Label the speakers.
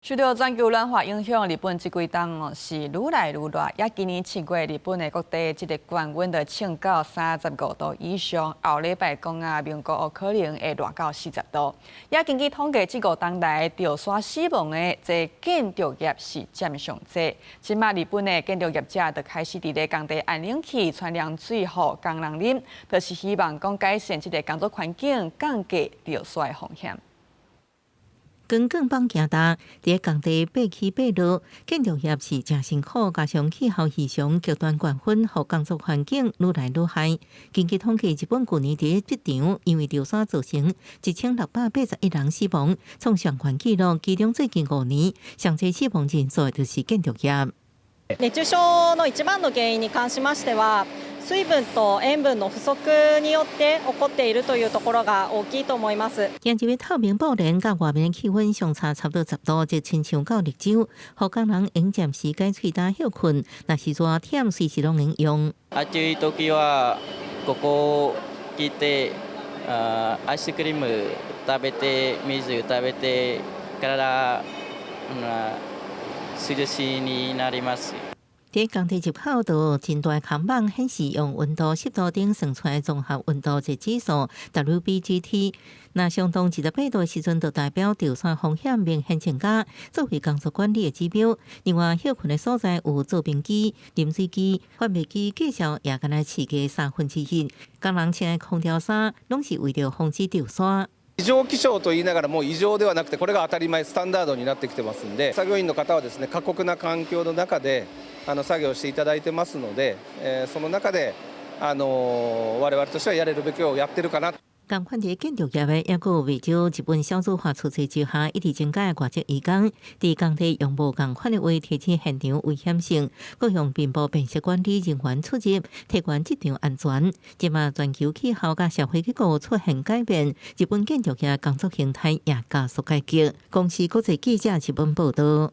Speaker 1: 受到全球暖化影響，日本這幾冬哦是愈來愈熱。也今年7月，日本的各地這個高溫就衝到35度以上。後禮拜講啊，名古屋可能會熱到40度。也根據統計，這5冬來著沙死亡的這建築業是佔上濟。這馬日本的建築業者就開始佇咧工地按冷氣、傳涼水予工人啉，就是希望講改善這個工作環境，降低著沙的風險。
Speaker 2: 鋼管枋行動，佇工地爬起爬落，建築業是誠辛苦，加上氣候異常、極端高溫，予工作環境愈來愈歹。根據統計，日本舊年佇職場因為著沙造成1681人死亡，創上懸紀錄。其中最近5年，上濟死亡人數就是建築業。
Speaker 3: 熱中症の一番の原因に関しましては、水分と塩分の不足によって起こっているというところが大きいと思います。
Speaker 2: 現在透明布簾佮外面氣溫相差差不多10度，就親像到綠洲，予工人用暫時蓋喙焦歇睏，若是熱忝，隨時攏會用。
Speaker 4: 暑い時はここ來て、アイスクリーム食べて、水食べて、體涼しになります。
Speaker 2: 佇工地入口就真大看板顯示用溫度、濕度等算出來綜合溫度熱指數 WBGT，若相當28度的時陣，就代表著沙風險明顯增加，作為工作管理的指標。另外，歇睏的所在有造冰機、啉水機、販賣機，價數也敢若市價1/3。工人穿的空調衫，攏是為著防止著沙。
Speaker 5: 異常気象と言いながらも異常ではなくて、これが当たり前、スタンダードになってきてますんで、作業員の方はですね、過酷な環境の中で作業していただいてますので、その中で我々としてはやれるべきをやってるかな。
Speaker 2: 仝款佇建築業的，猶閣有袂少日本少子化趨勢之下，一直增加的外籍移工，佇工地用無仝款的話提醒現場危險性，閣用面部辨識管理人員出入，提懸職場安全。這馬全球氣候佮社會結構出現改變，日本建築業工作形態也加速改革。公視國際記者日本報道。